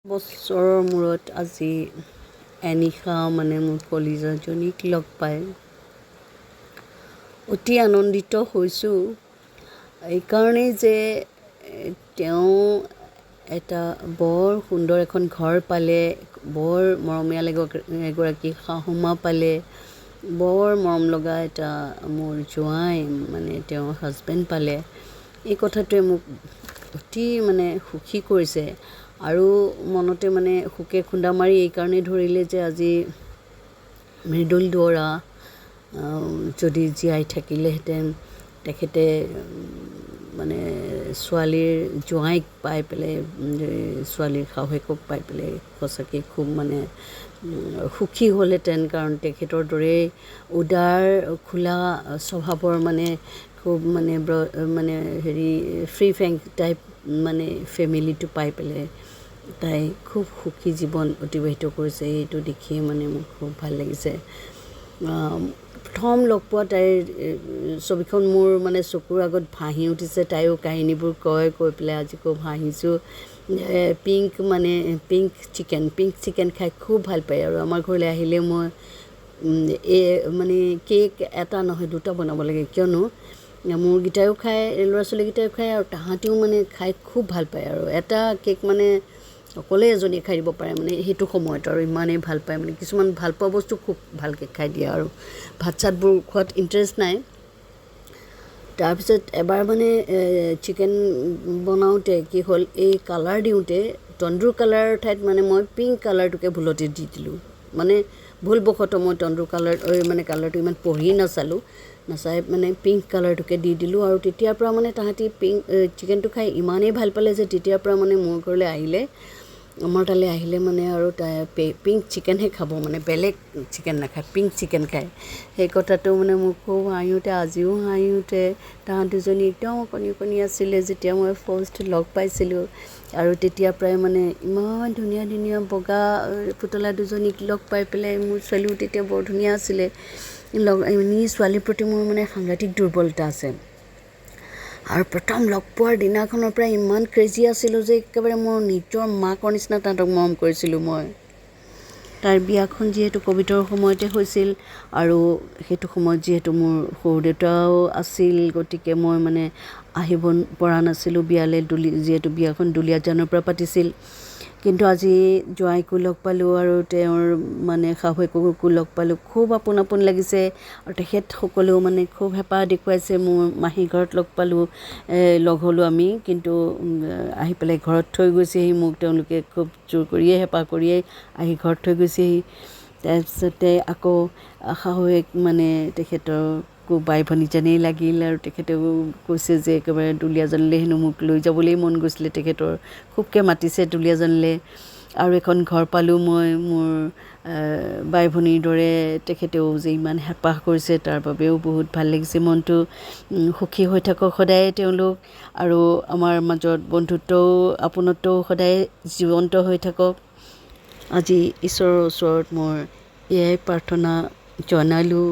বছৰৰ মূৰত আজি এনিশা মানে মোৰ কলিজাজনীক লগ পাই অতি আনন্দিত হৈছোঁ। এইকাৰণেই যে তেওঁ এটা বৰ সুন্দৰ এখন ঘৰ পালে, বৰ মৰমীয়াল এগৰাকী শাহুমা পালে, বৰ মৰম লগা এটা মোৰ জোঁৱাই মানে তেওঁৰ হাজবেণ্ড পালে। এই কথাটোৱে মোক অতি মানে সুখী কৰিছে। আৰু মনতে মানে শোকে খুন্দা মাৰি এইকাৰণেই ধৰিলে যে আজি মৃদুল দুৱৰা যদি জীয়াই থাকিলেহেঁতেন, তেখেতে মানে ছোৱালীৰ জোঁৱাইক পাই পেলাই, ছোৱালীৰ শাহুৱেকক পাই পেলাই সঁচাকৈ খুব মানে সুখী হ'লহেঁতেন। কাৰণ তেখেতৰ দৰেই উদাৰ খোলা স্বভাৱৰ মানে খুব মানে মানে হেৰি ফ্ৰী ফ্ৰেংক টাইপ মানে ফেমিলিটো পাই পেলাই তাই খুব সুখী জীৱন অতিবাহিত কৰিছে। এইটো দেখিয়ে মানে মোৰ খুব ভাল লাগিছে। প্ৰথম লগ পোৱা তাইৰ ছবিখন মোৰ মানে চকুৰ আগত ভাঁহি উঠিছে। তাইও কাহিনীবোৰ কয়, কৈ পেলাই আজি খুব হাঁহিছোঁ। পিংক মানে পিংক চিকেন খাই খুব ভাল পায়। আৰু আমাৰ ঘৰলৈ আহিলে মই এই মানে কেক এটা নহয়, দুটা বনাব লাগে। কিয়নো মোৰকেইটায়ো খায়, ল'ৰা ছোৱালীকেইটায়ো খায় আৰু তাহাঁতিও মানে খাই খুব ভাল পায়। আৰু এটা কেক মানে অকলে এজনীয়ে খাই দিব পাৰে মানে সেইটো সময়ত, আৰু ইমানেই ভাল পায়। মানে কিছুমান ভাল পোৱা বস্তু খুব ভালকৈ খাই দিয়ে আৰু ভাত চাতবোৰ খোৱাত ইণ্টাৰেষ্ট নাই। তাৰপিছত এবাৰ মানে চিকেন বনাওঁতে কি হ'ল, এই কালাৰ দিওঁতে তন্দুৰ কালাৰৰ ঠাইত মানে মই পিংক কালাৰটোকে ভুলতে দি দিলোঁ। মানে ভুলবশতঃ মই তন্দুৰ কালাৰ মানে কালাৰটো ইমান পঢ়ি নাচালোঁ, নাচাই মানে পিংক কালাৰটোকে দি দিলোঁ। আৰু তেতিয়াৰ পৰা মানে তাহাঁতি পিংক চিকেনটো খাই ইমানেই ভাল পালে যে তেতিয়াৰ পৰা মানে মোৰ ঘৰলৈ আহিলে, আমাৰ তালৈ আহিলে মানে আৰু তাই পিংক চিকেনহে খাব, মানে বেলেগ চিকেন নাখায়, পিংক চিকেন খায়। সেই কথাটো মানে মোৰ খুব হাঁহি উঠে, আজিও হাঁহি উঠে। তাহাঁত দুজনী একদম অকণি অকণি আছিলে যেতিয়া মই ফাৰ্ষ্ট লগ পাইছিলোঁ। আৰু তেতিয়াৰ পৰাই মানে ইমান ধুনীয়া ধুনীয়া বগা পুতলা দুজনীক লগ পাই পেলাই, মোৰ ছোৱালীও তেতিয়া বৰ ধুনীয়া আছিলে। লগ এনেই ছোৱালীৰ প্ৰতি মোৰ মানে সাংঘাতিক দুৰ্বলতা আছে। আৰু প্ৰথম লগ পোৱাৰ দিনাখনৰ পৰাই ইমান ক্ৰেজি আছিলোঁ যে একেবাৰে মোৰ নিজৰ মাকৰ নিচিনা তাহাঁতক মৰম কৰিছিলোঁ মই। তাৰ বিয়াখন যিহেতু ক'ভিডৰ সময়তে হৈছিল আৰু সেইটো সময়ত যিহেতু মোৰ শহুৰ দেউতাও আছিল, গতিকে মই মানে আহিব পৰা নাছিলোঁ বিয়ালৈ। যিহেতু বিয়াখন দুলীয়াজানৰ পৰা পাতিছিল। কিন্তু আজি জোঁৱাইকো লগ পালোঁ আৰু তেওঁৰ মানে শাহুৱেককো লগ পালোঁ, খুব আপোন আপোন লাগিছে। আৰু তেখেতসকলেও মানে খুব হেঁপাহ দেখুৱাইছে। মোৰ মাহীৰ ঘৰত লগ পালোঁ, লগ হ'লোঁ আমি। কিন্তু আহি পেলাই ঘৰত থৈ গৈছেহি মোক তেওঁলোকে, খুব জোৰ কৰিয়ে হেঁপাহ কৰিয়েই আহি ঘৰত থৈ গৈছেহি। তাৰপিছতে আকৌ শাহুৱেক মানে তেখেতকো বাই ভনী যেনেই লাগিল। আৰু তেখেতেও কৈছে যে একেবাৰে দুলীয়াজানলৈ হেনো মোক লৈ যাবলৈ মন গৈছিলে তেখেতৰ, খুবকৈ মাতিছে দুলীয়াজানলৈ। আৰু এখন ঘৰ পালোঁ মই মোৰ বাই ভনীৰ দৰে, তেখেতেও যে ইমান হেঁপাহ কৰিছে তাৰ বাবেও বহুত ভাল লাগিছে মনটো। সুখী হৈ থাকক সদায় তেওঁলোক আৰু আমাৰ মাজত বন্ধুত্বও আপোনত্বও সদায় জীৱন্ত হৈ থাকক। আজি ঈশ্বৰৰ ওচৰত মোৰ এয়াই প্ৰাৰ্থনা জনালোঁ।